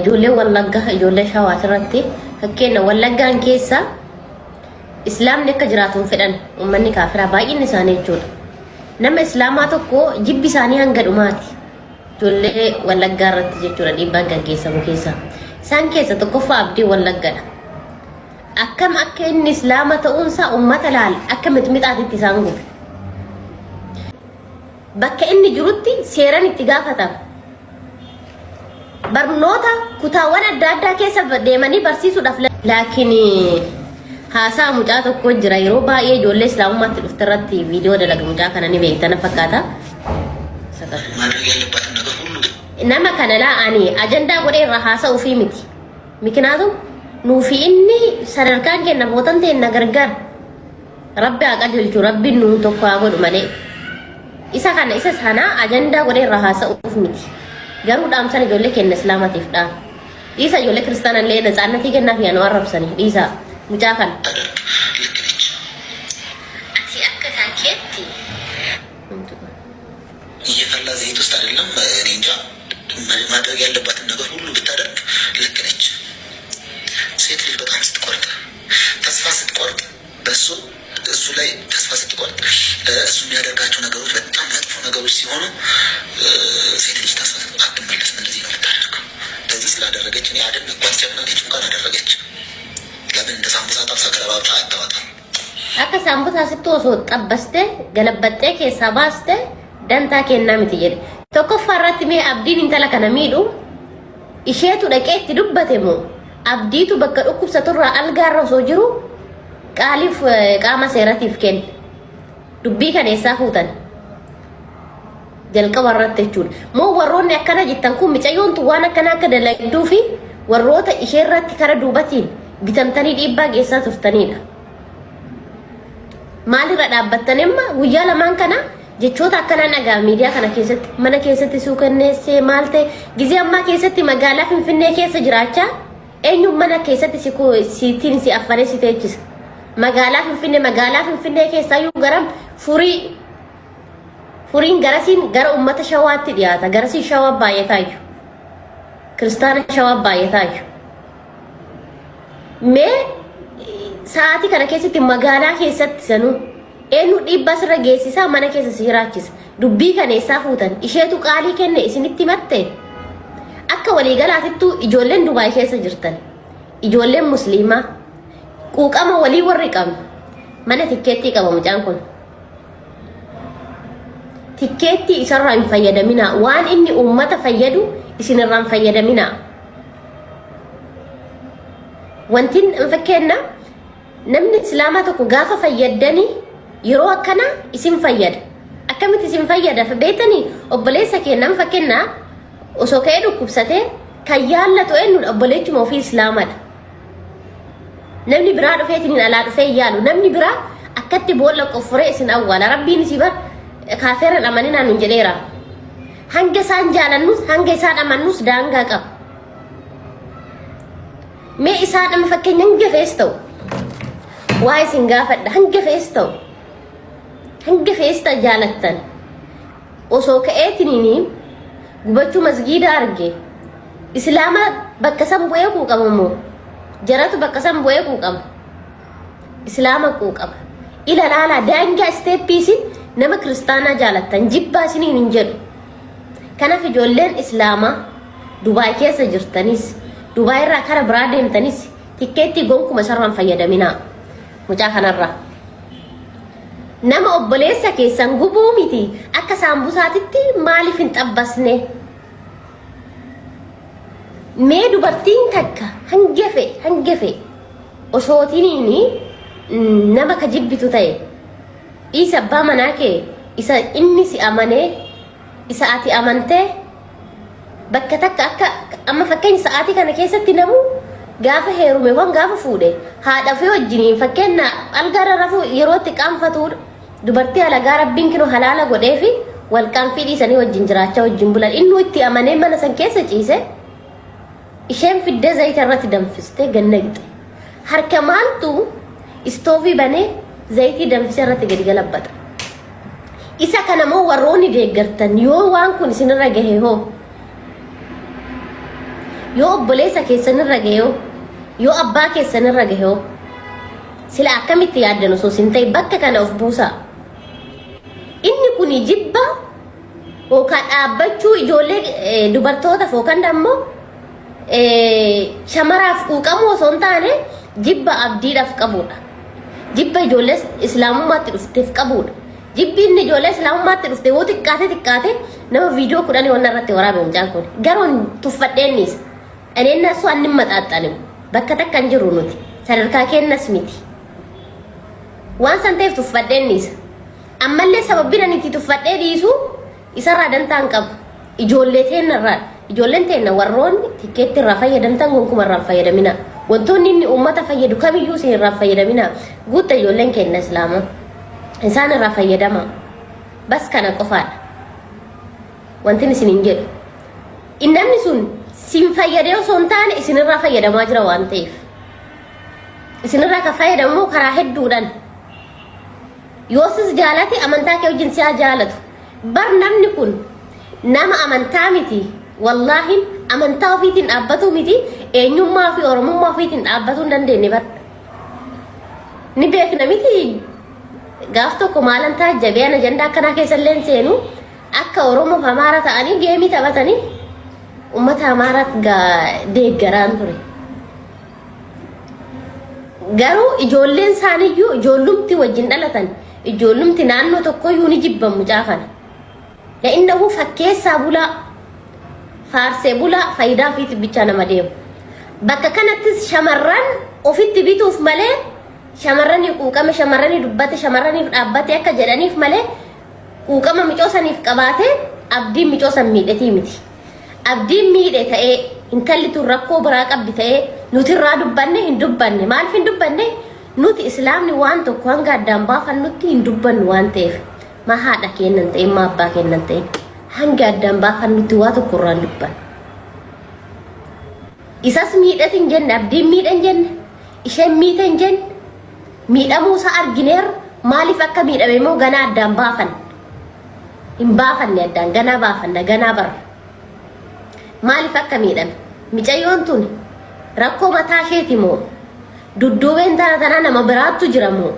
Ijoollee Wallaggaa, ijoollee Shawaat irratti fakkeenya Wallaggaan keessa Islaamni akka jiraatu hin fedhan uummanni kaafiraa baay'inni isaanii jechuudha. Nama Islaamaa tokko jibbi isaanii hanga dhumaati. Ijoollee Wallaggaa irratti jechuudha dhiibbaan gaggeessamu keessa. Isaan keessa tokkoffaa Abdii Wallaggadha. Akkam akka inni Islaama ta'uunsaa uummata laal akka mixmixaatitti isaan gube. Bakka inni jirutti seeran itti gaafatama. Barnoota kutaawwan adda addaa keessa deemanii barsiisuudhaaf laakiin haasaa mucaa tokko jira yeroo baay'ee ijoollee islaamummaatti dhufte irratti viidiyoo dalaga mucaa kana ni beekta na fakkaata. ማድረግ ያለባትን ነገር ሁሉ Nama kana laa ani ajandaa godhee irraa haasa'uufii miti. Mikinaatu nuufi inni sadarkaan kenna bootan ta'e gargar. Rabbi haa qajeelchu, rabbiin nuun tokko haa godhu malee. Isa kana isa sana ajandaa godhee irraa haasa'uuf miti. Garuu dhaamsan ijoollee kenna islaamatiif dhaan. Dhiisa ijoollee kiristaana illee natsaannatii kennaaf yaa nu arrabsanii dhiisa mucaa kana. ታደርግ ልክ ነች። Ati akka kan keetti. እየፈላ ዘይት ውስጥ አይደለም፣ እኔ እንጃ። ማድረግ ያለባትን ነገር ሁሉ ብታደርግ ልክ ነች። ሴት ልጅ በጣም ስትቆርጥ፣ ተስፋ ስትቆርጥ፣ በሱ እሱ ላይ ተስፋ ስትቆርጥ፣ እሱ የሚያደርጋቸው ነገሮች በጣም መጥፎ ነገሮች ሲሆኑ ሴት ልጅ ተስፋ አትመለስም። እንደዚህ ነው የምታደርገው። እንደዚህ ስላደረገች እኔ አደነቅኳት። ጀግና ነች፣ እንኳን አደረገች። ለምን እንደ ሳምቡሳ ጠብሳ ገለባብጣ አታወጣም? Akka saambusaa sitti osoo xabbaste galabbattee keessaa baaste dantaa kennaa miti jedhe. Tokkoffaa irratti mee abdiin intala kana miidhu isheetu dhaqee itti dubbate moo abdiitu bakka dhukkubsaturraa algaarra osoo jiru qaaliif qaama seeratiif kenne. Dubbii kana eessaa fuutan? Jalqaba irratti jechuudha. Moo warroonni akkana jettan kun micayyoon tun waan akkana akka dalagduu fi warroota ishee irratti kara duubatiin bitamtanii dhiibbaa geessaa turtanidha. Maalirra dhaabbattan amma guyyaa lamaan kana jechoota akkanaa dhagaa miidiyaa kana keessatti mana keessatti suukanneessee maal ta'e gizee ammaa keessatti magaalaa Finfinnee keessa jiraachaa eenyuun mana keessatti si siitiin si affanee si teechisa. Magaalaa Finfinnee keessaayyuu garam furii furiin garasiin gara uummata Shawaatti dhiyaata. Garasiin Shawaa baay'ataayyuu. Kiristaana Shawaa baay'ataayyuu. Mee sa'aatii kana keessatti magaalaa keessatti sanuu eenyu dhiibbaa sirra geessisaa mana keessa si jiraachisa? Dubbii kana eessaa fuutan? Isheetu qaalii kenne isinitti himatte? Akka waliigalaatittuu ijoolleen Dubaay keessa jirtan, ijoolleen musliimaa, quuqama walii warri qabnu, mana tikkeettii qaba mucaan kun. Tikkeettii isarraa hin fayyadaminaa. Waan inni uummata fayyadu isinirraa hin fayyadaminaa. Wanti fakkeenya namni islaamaa tokko gaafa fayyadanii yeroo akkana isin fayyada. Akkamitti isin fayyada beektanii? Obboleessa keenya fakkeenya osoo ka'ee dhukkubsatee kan yaallatu eenyudha? Obboleechuma ofii islaamadha. Namni biraa dhufeetiin alaa dhufee yaalu, namni biraa akkatti boolla qoffuree isin awwaala. Rabbiin isii bar kaafeera amaninaa nun jedheera. Hanga isaan jaalannus hanga isaan amannus daangaa qaba. Mee isaan amma fakkeenya hanga fe'es ta'u waa isin gaafadha, hanga fe'es ta'u hanga fe'es ta'u jaalattan osoo ka'eetiniin gubachuu masgiida arge islaama bakka san bu'ee quuqama moo jaratu bakka san bu'ee quuqama? Islaama quuqama. Ila laalaa daangaa isteeppii isin nama kiristaanaa jaalattan jibbaa isiniin hin jedhu. Kanaaf ijoolleen islaamaa Dubaay keessa jirtanis Dubaay irraa kara biraa deemtanis tikkeettii gonkuma isarraan fayyadaminaa mucaa kanarraa. Nama obboleessa keessan gubuu miti akka saambusaatitti maaliif hin xabbasne? Mee dubartiin takka hanga fe'e hanga fe'e osootiniin nama ka jibbitu ta'e dhiisa abbaa manaa kee isa inni si amanee isa ati amantee bakka takka akka amma fakkeenya sa'aatii kana keessatti namu gaafa heerume yookaan gaafa fuudhe haadha fi wajjiniin fakkeenya algaarra rafuu yeroo itti qaanfatudha. Dubartii alagaa rabbiin kinu halaala godhee fi wal qaanfii dhiisanii wajjin jiraachaa wajjin bulan inni itti amanee mana san keessa ciise isheen fiddee zayita irratti danfistee gannaqxe. Harka maaltu istoovii banee zayitii danfisee irratti gadi galabbata? Isa kana moo warroonni deeggartan yoo waan kun isinirra gahe hoo? Yoo obboleessa keessanirra gahee yoo abbaa keessanirra gahee sila akkamitti yaaddan osoo isin ta'e bakka kana of buusaa. Inni kuni jibba yookaan dhaabbachuu ijoollee dubartootaaf yookaan ammoo shamaraaf quuqamuu osoo hin taane jibba abdiidhaaf qabudha. Jibba ijoollee islaamummaatti dhufteef qabudha. Jibbi inni ijoollee islaamummaatti dhufte yoo xiqqaate xiqqaate nama viidiyoo kudhanii wanna irratti waraabe mucaan kun. Garuu tuffadheennis. Aneenna su anni maxaaxxanim. Bakka takka hin jirru nuti. Sadarkaa keennas miti. Waan san ta'eef tuffadheennis. Ammallee sababbiin ani itti tuffadhee dhiisu isarraa dantaa hin qabu. Ijoollee teennarraa ijoolleen teenna warroonni tikkeetti irraa fayyadamtan gonkuma irraa hin fayyadamina. Wantoonni inni uummata fayyadu kamiyyuu isin irraa hin fayyadamina. Guutta ijoolleen keenya islaamaa. Isaan irraa fayyadama. Bas kana qofaadha. Wantin isin hin jedhu. Namni sun sin fayyadee osoo hin taane isinirraa fayyadamaa jira waan ta'eef. Isinirraa kan fayyadamu karaa hedduudhaan. Yoo sis jaalate amantaa kee wajjin si haa jaalatu. Bar namni kun nama amantaa miti. Wallaahin amantaa ofiitiin dhaabbatuu miti. Eenyummaa fi oromummaa ofiitiin dhaabbatuu hin dandeenye bar. Ni beekna miti. Gaaf tokko maalan taajjabee ana ajandaa akkanaa keessa illee hin seenu. Akka Oromoof Amaara ta'anii geemii taphatanii uummata Amaaraatti deeggaraan ture. Garuu ijoolleen isaaniiyyuu ijoollumti wajjin dhalatan ijoollumti naannoo tokkoyyuu ni jibban mucaa kana. La'innahu fakkeessaa bulaa faarsee bulaa faayidaa ofiitiif bichaa nama deemu. Bakka kanattis shamarran ofitti bituuf malee shamarranii quuqame shamarranii dubbate shamarraniif dhaabbate akka jedhaniif malee quuqama micoo saniif qabaate abdiin micoo san miidhetii miti. Abdiin miidhe ta'ee intalli tun rakkoo biraa qabdi ta'ee nuti irraa dubbanne hin dubbanne. Maaliif hin dubbanne? Nuti islaamni waan tokko hanga addaan baafannutti hin dubbannu waan ta'eef. Maa haadha keennan ta'in maa abbaa keennan ta'in hanga addaan baafannutti waa tokko irraa hin dubbannu. Isas miidhati hin jenne abdiin miidhe hin jenne isheen miite hin jenne miidhamuu isaa argineerra maaliif akka miidhame immoo ganaa addaan baafanna. Hin baafanne addaan ganaa baafanna ganaa barra. Maaliif akka miidhame? Micayyoon tun rakkoo mataa isheeti moo? Dudduubee intala tanaa nama biraattu jira moo?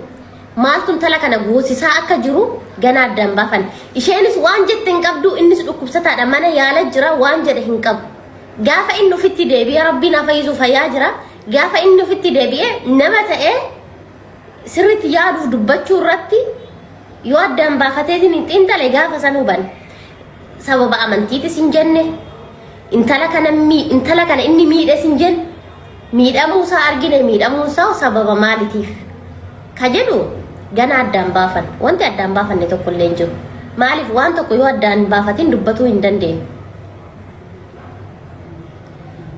Maaltu intala kana goosisaa akka jiru ganaa addaan baafanne. Isheenis waan jette hin qabdu innis dhukkubsataadha mana yaala jira waan jedhe hin qabu. Gaafa inni ofitti deebi'ee rabbiin haa fayyisu fayyaa jira. Gaafa inni ofitti deebi'ee nama ta'ee sirriitti yaaduuf dubbachuu irratti yoo addaan baafateetiin hin xiinxale gaafa san hubanne. Sababa amantiitis hin jenne intala kana intala kana inni miidhes hin jenne miidhamuu isaa argine miidhamuun isaa sababa maaliitiif ka jedhu gana addaan baafan wanti addaan baafanne tokko illee hin jiru. Maaliif waan tokko yoo addaan hin baafatin dubbatuu hin dandeenyu.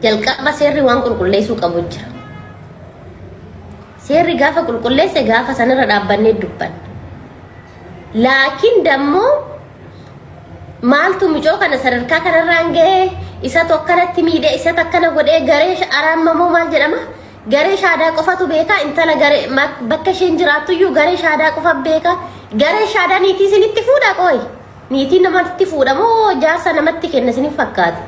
Jalqaba seerri waan qulqulleessuu qabu jira. Seerri gaafa qulqulleesse gaafa sanirra dhaabbannee dubbanna. Laakiin dammoo maaltu micoo kana sadarkaa kanarraan ga'ee isatu akkanatti miidhee isatu akkana godhee garee araammamoo maal jedhama? Garee shaadaa qofatu beeka intala garee bakka isheen jiraattuyyuu garee shaadaa qofa beeka. Garee shaadaa niitii isinitti fuudha qooyi. Niitii namatti fuudha moo jaarsa namatti kenna isiniif fakkaata?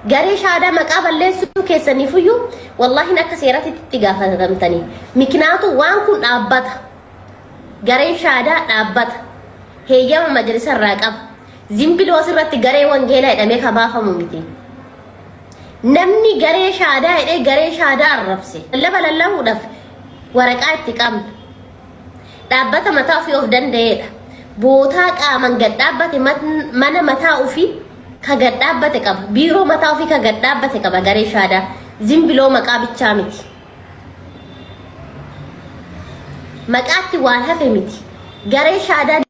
Garee shaadaa maqaa balleessuu keessaniifuyyuu wallaahin akka seeratti itti gaafatamtanii. Mikinaatu waan kun dhaabbata. Gareen shaadaa dhaabbata. Heeyyama majlisa irraa qaba. Zimbiloo asirratti garee wangeelaa jedhamee ka baafamu miti. Namni garee shaadaa jedhee garee shaadaa arrabse. Lallaba lallabuudhaaf waraqaa itti qabna. Dhaabbata mataa ofii of danda'eedha. Bootaa qaaman gad dhaabbate mana mataa ofii ka gad dhaabbate qaba. Biiroo mataa ofii ka gad dhaabbate qaba garee shaadaa. Zimbiloo maqaa bichaa miti. Maqaatti waan hafe miti. Garee shaadaa